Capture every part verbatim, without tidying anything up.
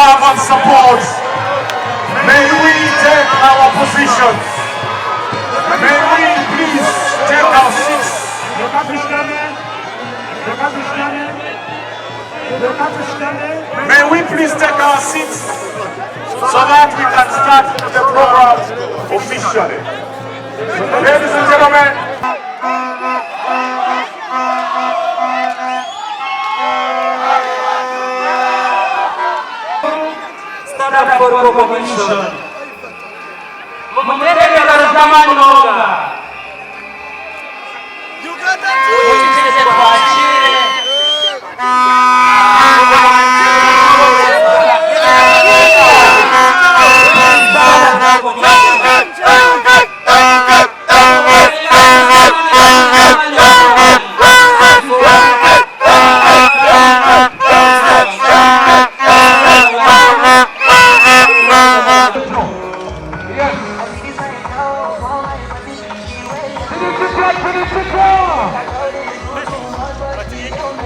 Have our support. May we take our positions. May we please take our seats. May we please take our seats so that we can start the program officially. Ladies and gentlemen, Stand up for recognition. Muterekereze amaani munonga. Mukize twakiire.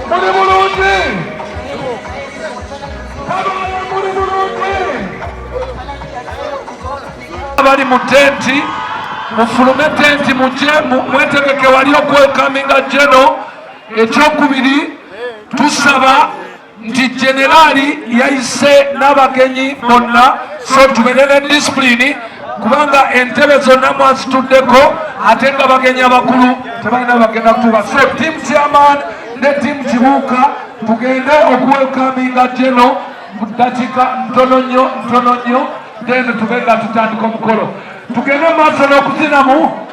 Muri bulungi? Kabaale muri bulungi? Abari mu tenti, mufulume tenti, muje, mu-, mwetegeke wari okwelkaminga General. Ekyokubiri, tusaba nti Generali yaise n'abagenyi bonna, so tubeere ne discipline, kubanga entebe zonna mwazituddeko, ate nga abagenyi abakulu tebalina bagenda kutuuka. So, team chairman ne team Kibuuka, tugende okuwelkaminga General mu ddakiika ntono nnyo, ntono nnyo, then tube nga tutandika omukolo. Tugende mu maaso n'okuzinamu.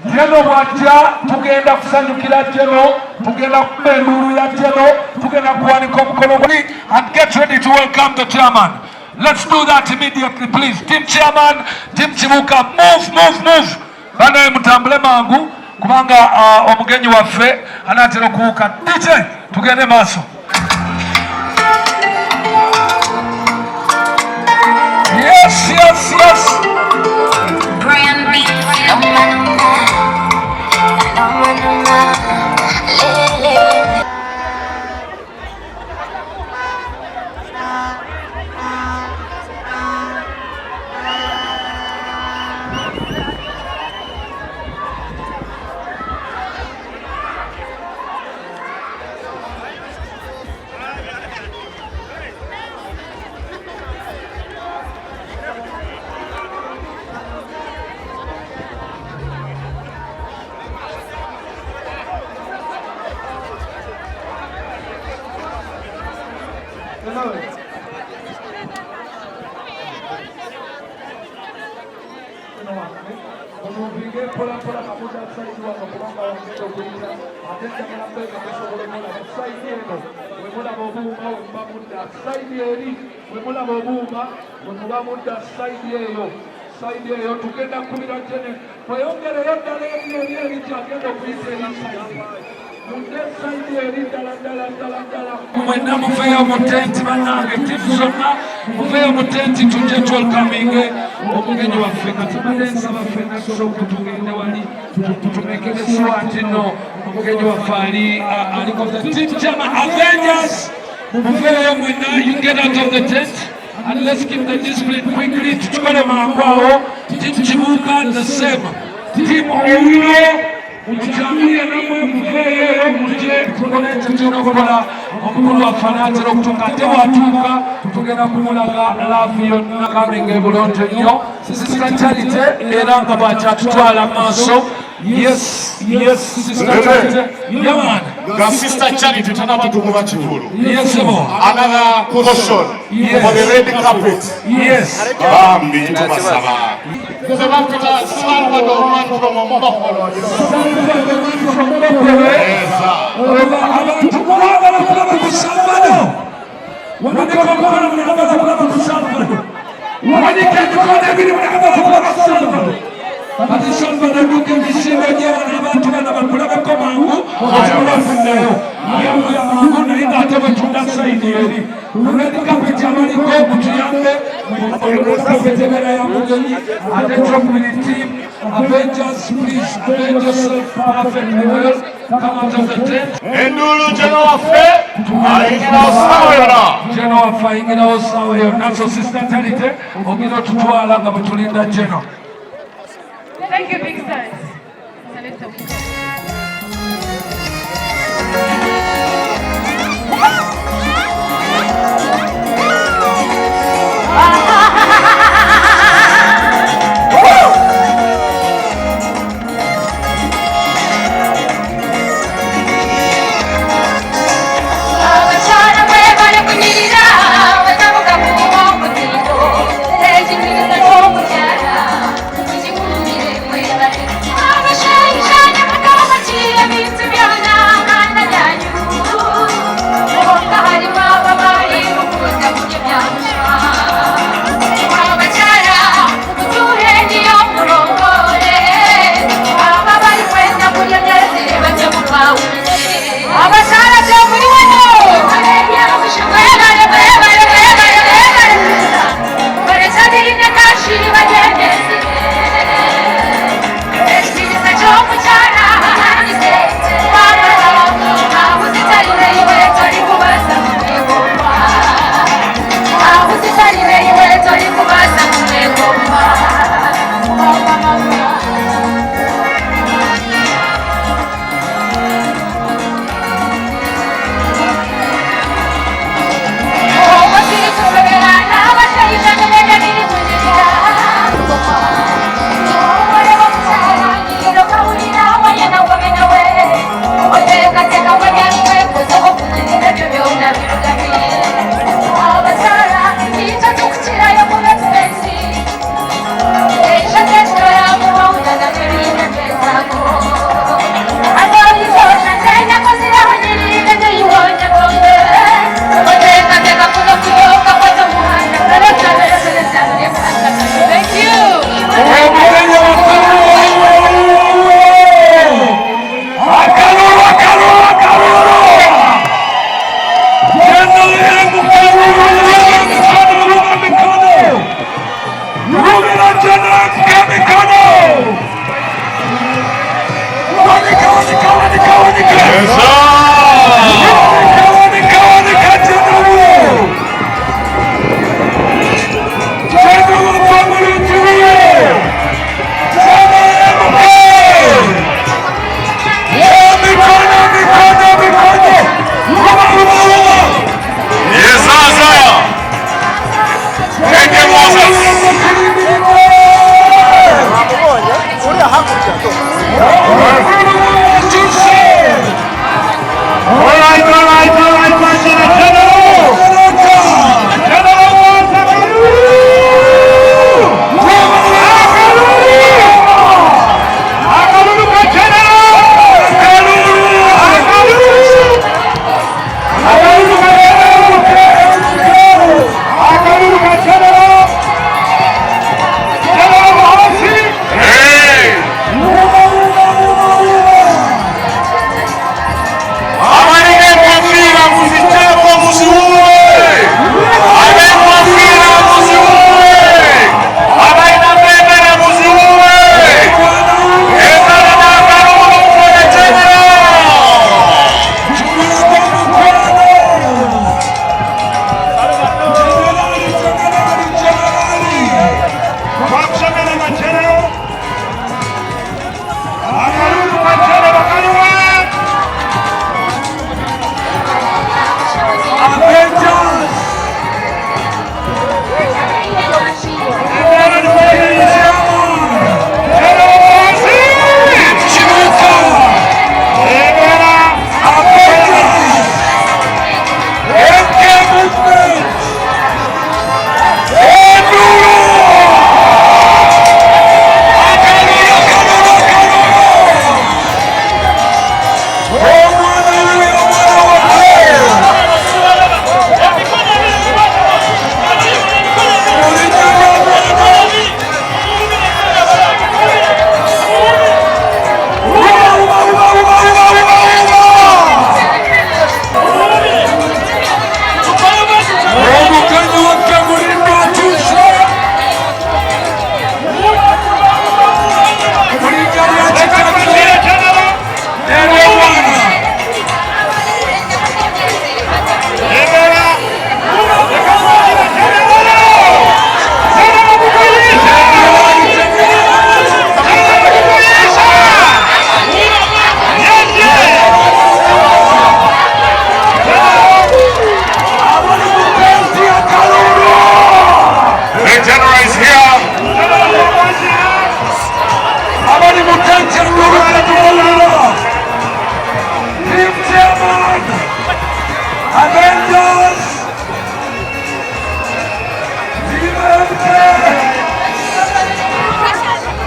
General bw'ajja, tugenda kusanyukira General, tugenda kukuba enduulu ya General, tugenda kuwanika omukolo guli and get ready to welcome the chairman. Let's do that immediately, please. Team chairman, team Kibuuka, move, move, move. Banaye mutambule mangu, kubanga, ah, omugenyi waffe anaatera okuwuka. D J, tugende maaso. Yes, yes, yes. Hello. Muno waffe, mumuvinge mpola mpola, kamuda side wano, kubanga wagenda okuyita. Ate njagala mbega musobola omulaba side eno. Bwe mulaba obuuma, bwe muba mudda side eri. Bwe mulaba obuuma, bwe muba mudda side eyo. Side eyo, tugenda kukubira Janet. Mweyongereyo ddala eri, eri, eri, gyagenda okuyita eri side. Mudde side eri, ddala, ddala, ddala, ddala. Mwenna muveeyo mu tenti, bannange, ttiimu zonna, muveeyo mu tenti, tujje twelkaminge omugenyi waffe. Kati mbadde nsaba ffenna tusooke tugende wali, tu-, tutumekere swati nno, omugenyi waffe ali, a-, aliko the team chairman, Avengers, muveeyo mwenna, you get out of the tent and let's keep the discipline quickly, tukikole mangu awo. Team Kibuuka, the same. Team Owino, mukyamire namwe muveeyo, muje tukole ekyo tulina okukola. Omukulu waffe anaatera okutuuka, ate bw'atuuka, tugenda kumulaga laavu yonna, coming e Bulondo nnyo. Sister Charity, era nga bw'akyatutwala mu maaso. Yes, yes, Sister Charity. Yeah, man. Nga Sister Charity tanaba tukuba kivulu. Yes, sebo. Another caution. Yes. For the red carpet. Yes. Bambi, tubasaba. Nze bampita Salvador, omuntu omu Mboholo. Eza. Abantu mwagala kulaba ku Salvador. Wanika omukono, muli abaza kulaba ku Salvador. Wanika emikono ebiri, muli abaza kulaba ku Salvador. Kati Salvador, duka emisinde gy'abantu, abantu bano bakulabeko mangu, osobole okuddayo. Naye muli mangu, naye ng'ate bwe tunda sayidi eri. Ku red carpet abaliko, mutuyambe, mu red carpet ebeera ya mugenyi, ate ekyokubiri, team Avengers, please, avail yourself perfectly well. Enduulu, Jeno waffe ayingirawo ssaawa yonna. Jeno waffe ayingirawo ssaawa yonna. So, Sister Charity, ogenda otutwala nga bwe tulinda Jeno. Thank you, big size. Selector.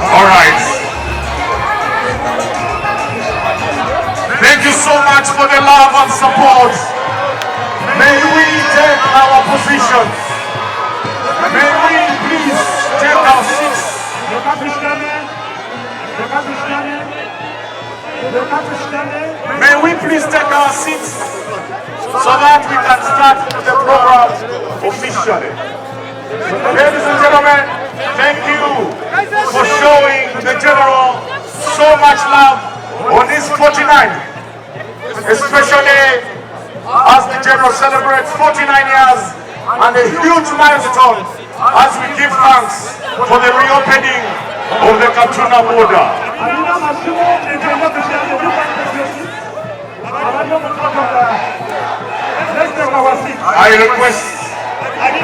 All right. Thank you so much for the love and support. May we take our positions. May we please take our seats. May we please take our seats so that we can start the program officially. Ladies and gentlemen, thank you for showing the General so much love on his forty-nine, especially as the General celebrates forty-nine years and a huge milestone as we give thanks for the reopening of the Katuna border. I request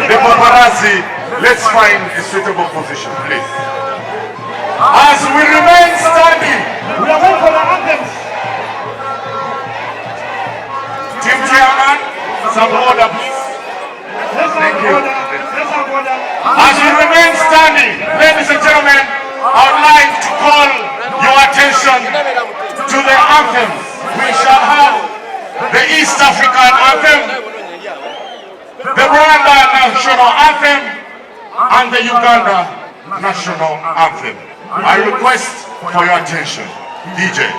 the paparazzi, let's find a suitable position, please. As we remain standing, team chairman, some order, please. Thank you. As we remain standing, ladies and gentlemen, I would like to call your attention to the anthem. We shall have the East African anthem, the Rwanda national anthem, and the Uganda national anthem. I request for your attention. D J.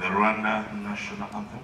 The Rwanda national anthem.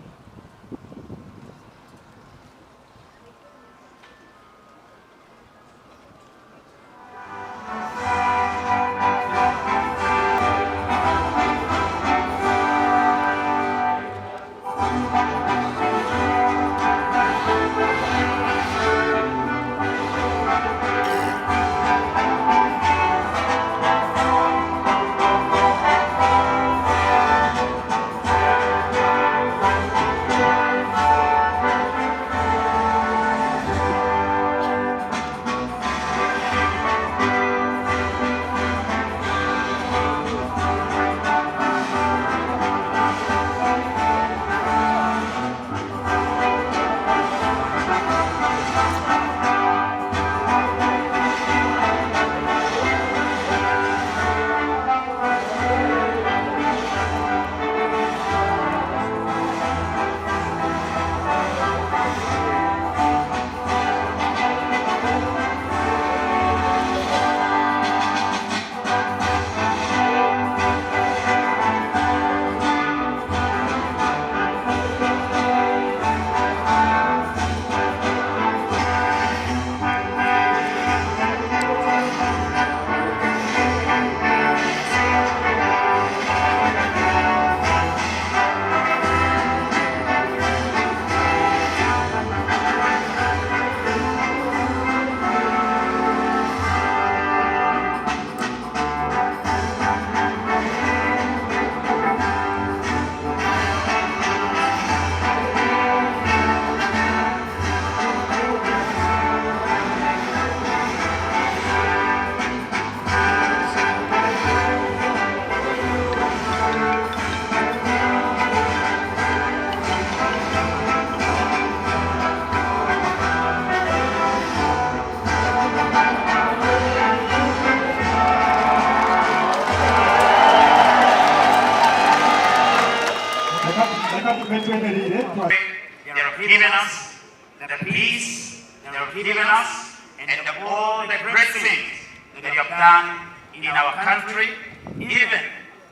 They have given us the peace they have given us, and all the great things that you have done in our country, even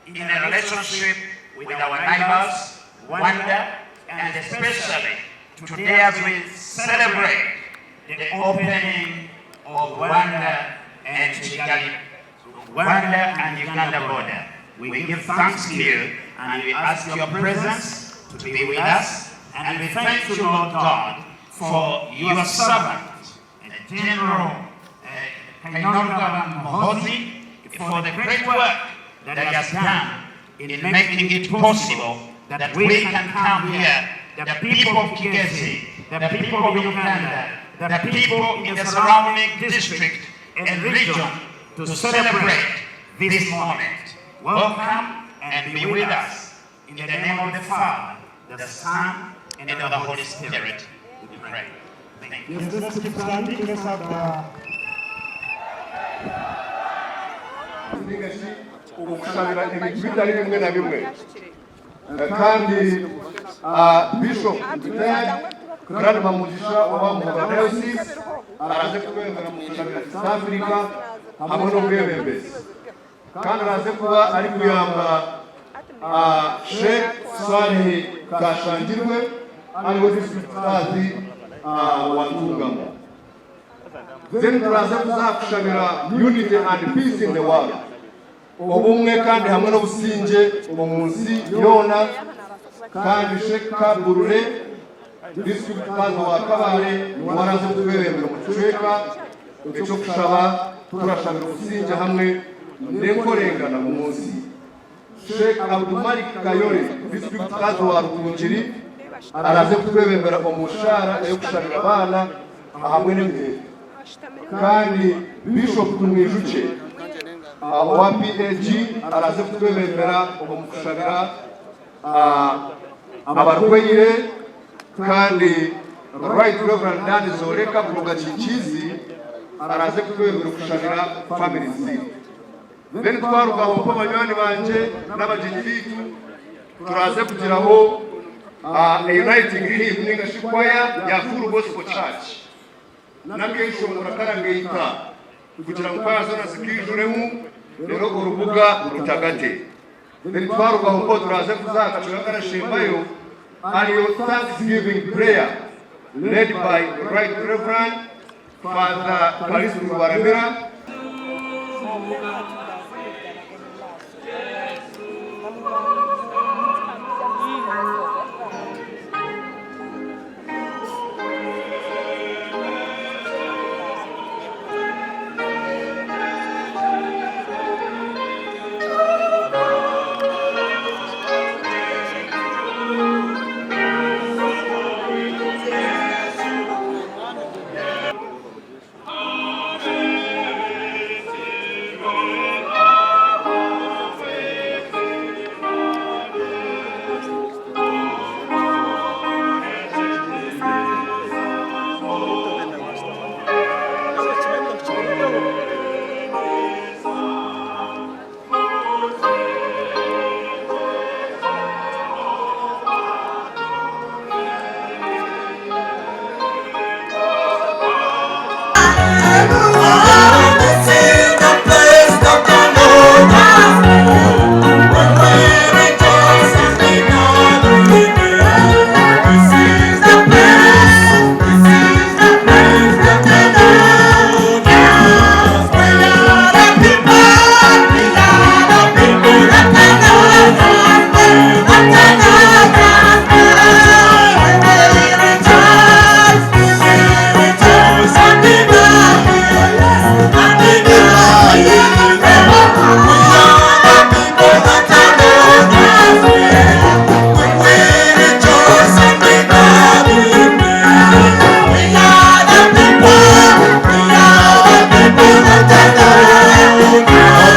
in a relationship with our neighbors, Rwanda, and especially today as we celebrate the opening of Rwanda and Kigali, Rwanda and Uganda border. We give thanks to you and we ask your presence to be with us. And we thank you, Lord God, for your servant, uh, General, uh, Kainerugaba Muhoozi, for the great work that he has done in making it possible that we can come here, the people of Kigezi, the people of Uganda, the people in the surrounding district and region to celebrate this moment. Welcome and be with us. In the name of the Father, the Son, and of the Holy Spirit, we pray. Thank you. Yes, let's keep standing. Let's have, uh, okushakira ebintu bitari bimwe na bimwe. Eh, kandi, ah, Bishop Claude Mugisha wa Muhoza Diocese araze kutwebembera mu kushakira East Africa hamwe n'obwebembezi. Kandi araze kuba ari kuyamba, ah, Sheikh Saleh Kashangirwe, ariwe District Kazi, ah, wa Ntungamo. Then turaze kuza kushabira unity and peace in the world. Obumwe kandi hamwe n'obusingye omu nsi yoona. Kandi Sheikh Kaburure, District Kazi wa Kabale, niwe araze kutwebembera omu kicweka eky'okushaba, turashabira obusingye hamwe n'enkorengana omu nsi. Sheikh Abdul Malik Kayore, District Kazi wa Rukungiri, araze kutwebembera omu nshaara ey'okushabira abaana ahamwe n'emiheto. Kandi Bishop Tumwijukye, ah, owa P A G, araze kutwebembera omu kushabira, ah, abarwaire, kandi Right Reverend Dan Zoreka kuruga Kinkizi araze kutwebembera okushabira families zaitu. Then twarugaho, nk'abanywani bangye n'abagyenyi baitu, turaze kugiraho, ah, a uniting hymn ninga shi kwaya ya Full Gospel Church. N'akeshongora karangaita kugira ngu kwaya zoona zikaijuremu, reero orubuga rutagate. Then twarugaho, nk'oku turaze kuza aha kacweka karashembayo, ariyo Thanksgiving Prayer led by Right Reverend Father Kalistu Rubaramira.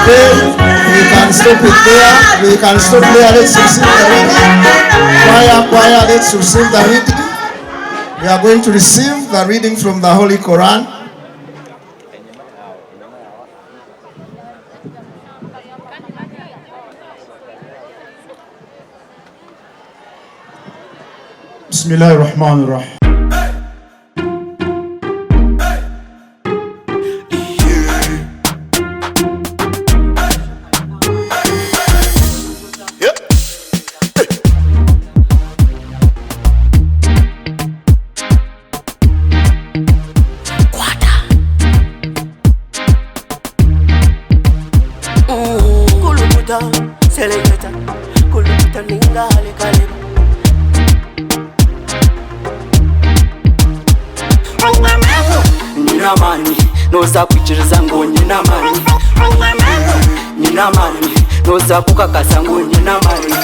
Okay, we can stop it there. We can stop there. Let's receive the reading. Choir, choir, let's receive the reading. We are going to receive the reading from the Holy Quran. بسم الله الرحمن الرحيم. amaani, noza kwikiriza ngu nyine amaani. Nyine amaani, noza kukakasa ngu nyine amaani.